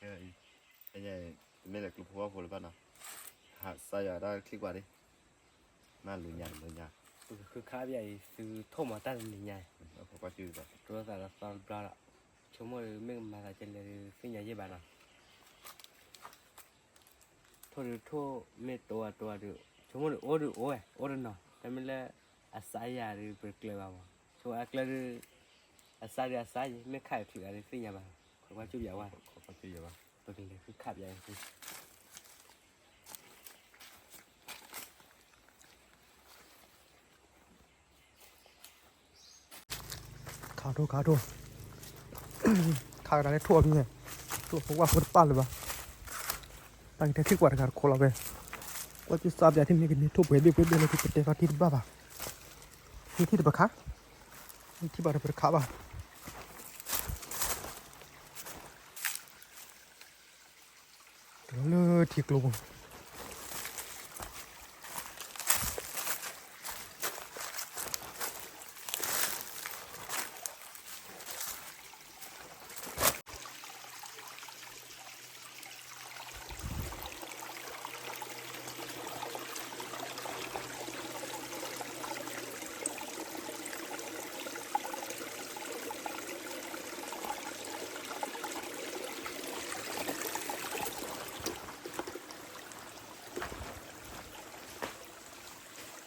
အံၤ, တမ့ၢ်လၢကျိဖိဝါဖိလၢၤဘၣ်နီၤ, ဟးစါယၤဒၣ်ချံကွၢ်ဒံး, မ့ၢ်လိၤညါလိၤညါ, ပကဃုခးပယၤအံၤ သုထိၣ်မၤတၢ်တနံၤညါအံၤ, ပကကွၢ်ကၠုၣ်ဘၣ်, တိသးဒီးသီတဘျီဒီး, ဆိကမိၣ်ဒီးမ့ၢ်ကမၤသးကလဲၤဒီးသ့ၣ်ညါယဲၢ်ဘၣ်နီၤ, ထိၣ်ဒုးထိၣ် မ့ၢ်တိဝဲတိဝဲဒုး ဆိကမိၣ်ဒုးအိၣ်ဒုးအိၣ်ဝဲ အိၣ်တနီၤ တမ့ၢ်လၢ အစါယၤဒုးပတကျၢၤဘၣ်မး, ဆိအကျၢၤဒုး အစါဒုးအစါယဲၢ် မ့ၢ်ခးအချုးအါဒုးသ့ၣ်ညါဘၣ်, ကွၢ်ကၠူၣ်ပယၤဝါ, ပကလဲၤဃုခးပယၤအံၤ ခးထိၣ်ခးထိၣ်, ခးကဒါလၢထိၣ်အမံၤ, ထိၣ်ဖိဝါဖိတပာ်လၢၤဘၣ်, တၢ်ကတဲထံၣ်ကွၢ်တဂၤတခိးလီၤဝဲ, ကွၢ်ကၠူၣ်စါပယၤထံၣ်မ့ၢ်ကန့ၢ်ထိၣ်ပှဲၤဘ့ၣ်ပှဲၤဘ့ၣ်လၢကတဲဖးထံတဘၣ်ဘၣ်, မ့ၢ်ထံၣ်တပခး, မ့ၢ်ထံၣ်ဘၣ်တပတခးဘၣ် တလီၤလၢထံကျိပူၤ, ထိၣ်ကီၢ်သီ ထိၣ်ကီၢ်သီ, ပုၢ်သ့ၣ်ဝဲၢ်သ့ၣ်, ခးန့ၢ်လံာ်လဲၢ်တဒုန့ၣ်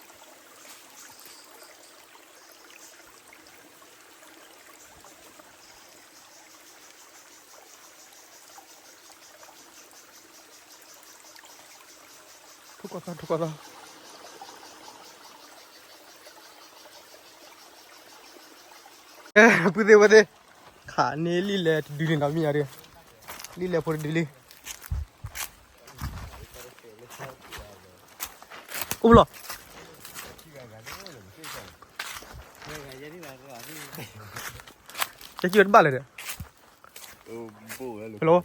ဒီးမ့ၢ်ယၤဒီး, လံာ်လဲၢ်ဖိတဒုလံ, အိၣ်လီၤ, ကဲကံၢ်ဝဲတဘၣ်လဲၣ်ဒီး, hello,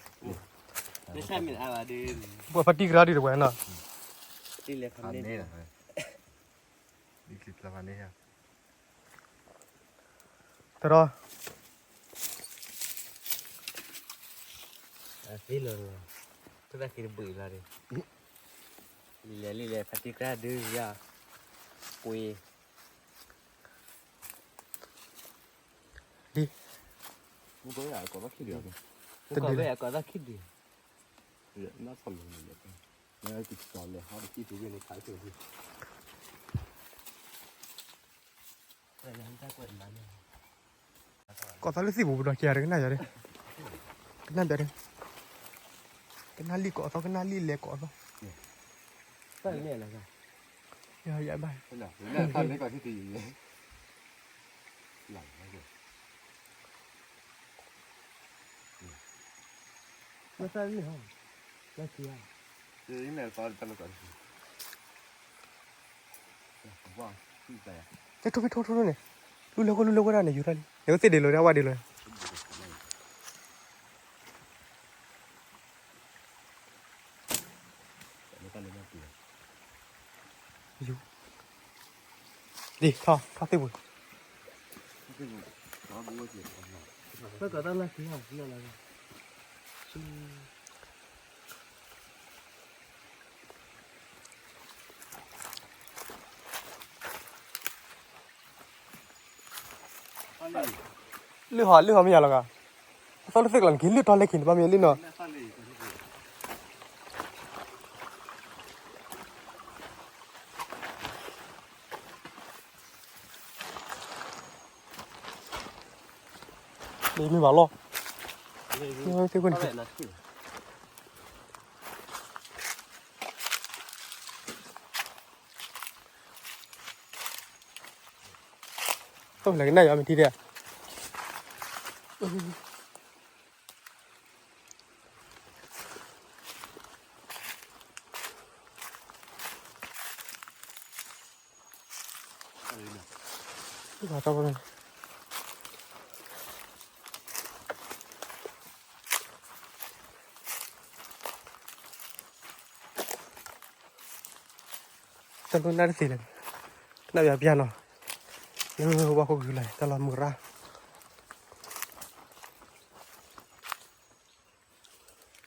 ပှၤဖါတံၢ်ကရၢဒုးတဝဲနီၤ, တရီ, လံာ်လဲၢ်လံာ်လဲၢ် ဖါတံၢ်ကရၢဒုးယၤ, ကွ့ ဒ်, တဒုလၢ, ကိးသီလၢသံၣ်ပူၤပဒီးကဲတကနၣ်ယၤဒၣ်, ကနၣ်ဘၣ်ဒၣ်, ကနၣ်လံာ်ကိးသီ ကနၣ်လံာ်လဲၢ်ကိးသီ, ယဘၣ် ကဲထိၣ်ဖဲထိၣ်ထိၣ်န့ၣ်, လူလၢခိၣ်လူလၢခိၣ်တၢ်န့ၣ် ယူၤထီၣ်လံ, နကသ့ၣ်ဒ်လဲၣ် အဝဲဒ်လဲၣ် ယူၤ, ဒ်ထီၣ်ထီၣ်သ့ၣ်ပူၤ, လုၢ်ဟီၣ်လုၢ်ဟီၣ်မ့ၢ်ယၤလီၤဂၤ, အသီတသ့ၣ်ကျီၤနက့ၤလုၢ်ထီၣ်လဲၣ်က့ၤန့ၣ် ဘၣ်မ့ၢ်လုၢ်နီၤ မ့ၢ်မ့ၢ်ဘၣ်လီၤ, သ့ၣ်ခိၣ်န့ၣ်, အိၣ်လၢကနၣ်ယၤမ့ၢ်ထံဒဲး, တၢ်လီၢ်နၢ်တသ့လၢၤ, ကနၣ်ယၤပျၢ်နီၤ, လၢဝဲခိၣ်ဂုၤလၢ် တၢ်လီၢ်မုၢ်ရၣ် လၢ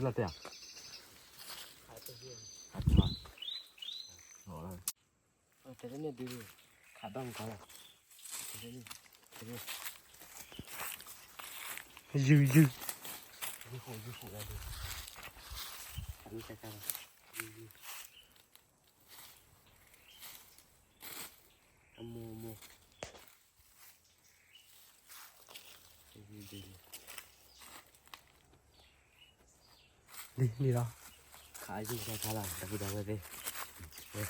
လီၤတဲာ်ဧါ, ခါတၢ်, လီၤလီၤ, တဲတန့ၣ်ဒုး, ခးဘၣ်မကီလီၤ, တဲတန့ၣ်, တဲတန့ၣ်, ယုၢ်ယုၢ်, ယုၢ်ဃိးယုၢ်ဃိးလီၤဒုး, ခးမ့ၢ်တၢ်တၢ်လီၤ, ယုၢ်ယုၢ်, အမိၢ်အမိၢ် လံလံလီၤ, ခးယုၢ်တၢ်တၢ်လီၤ တၢ်ဖုတၢ်ဝဲသ့ၣ်, ဒ်တၢ်ဝဲ,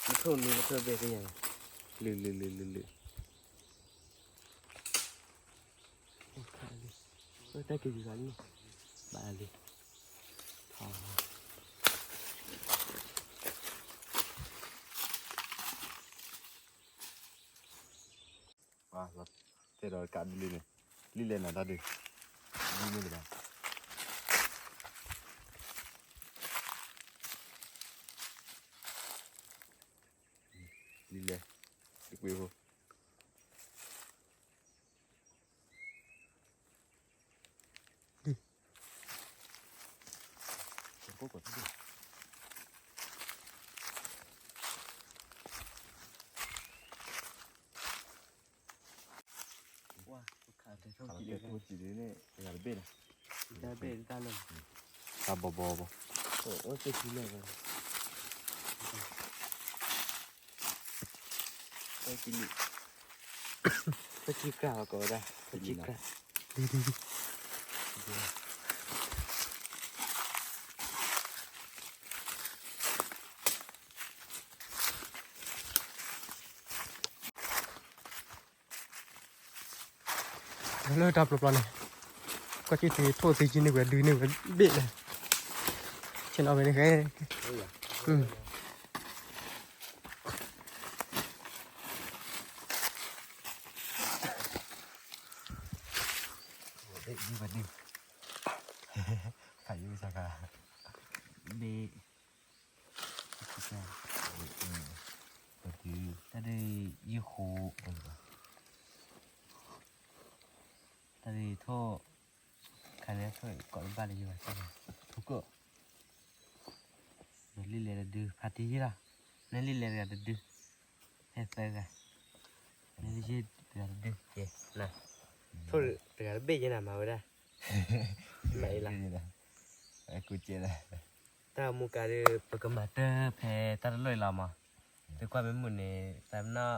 မထိၣ်နူမထိၣ်ဘ့ၣ်သ့ၣ်ညါ, လုာ်လုာ်လုာ်လုာ်လုာ်, တၢ်က့ၤယူၤလံ, ဘၣ်လံ, ထီ တဲဒီးကးဒ်လံန့ၣ်, လံလဲၣ်နၤတၢ်ဒုး, လံမ့ၢ်တဘၣ်, လံလဲၣ်, လံကွံာ်ဖိ, လံ, ဝါ, ခးတဲထိၣ်ကံၣ်န့ၣ်, တၢ်ဘ့ၣ်တၢ်လၢ, တၢ်ဘီဘီဘီ, အိၣ်သ့ၣ်ကံၣ်လၢ, တၢ်ကံၣ်လံ, တၢ်ကံၣ်ကြၢ်ဘၣ်ကိးဝဲဒၣ်, တၢ်ကံၣ်ကြၢ်, ဒ်ဒ်ဒ် လၢတၢ်ပျီပျီန့ၣ်, ကွၢ်က့ၤထံထိၣ်သ့ကံန့ၢ်ဝဲဒုးန့ၢ်ဝဲဘ့ၣ်လဲၣ်, ဆ့ၣ်နီၤဝဲန့ၣ်ဃဲ, ဘ့ၣ်, တၢ်ဒုးယုၢ်ဃိ, တၢ်ဒုးထိၣ်, ခါန့ၣ်ထိၣ်ကိးတဘၣ်လၢယဘၣ်, ထိၣ်ကၢၣ်, လံလဲၤတဒု ဖးတံၢ်ယံၤလီၤ, နလံလဲၤတဂၤတဒု, ဟဲသၢဂၤ, နလံယံၤတဂၤတဒု, ထိၣ်တဂၤတဘ့ၣ်ယဲနၤမၤဝဲဒၣ်, မၤအံၤလီၤ, တၢ်မူကၤဒုး ပကမၤတၢ်ဖဲတၢ်တလီၢ်အံၤလီၤမး, သုကွၢ်မ့ၢ်မုာ်န့ၣ် သးပနီၣ်,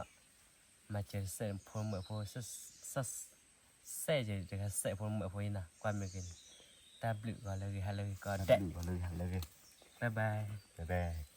မၤစၢၤစဲးဖိမုၣ်ဖိ, စဲးတဂၤစဲးဖိမုၣ်ဖိအံၤနီၤ ကွၢ်မ့ၢ်ဂ့ၤန့ၣ်, တၢ်ဘျုးဂီၤလၢဂ့ၤ ဟါလၢဂ့ၤကီးဒဲး, bye bye.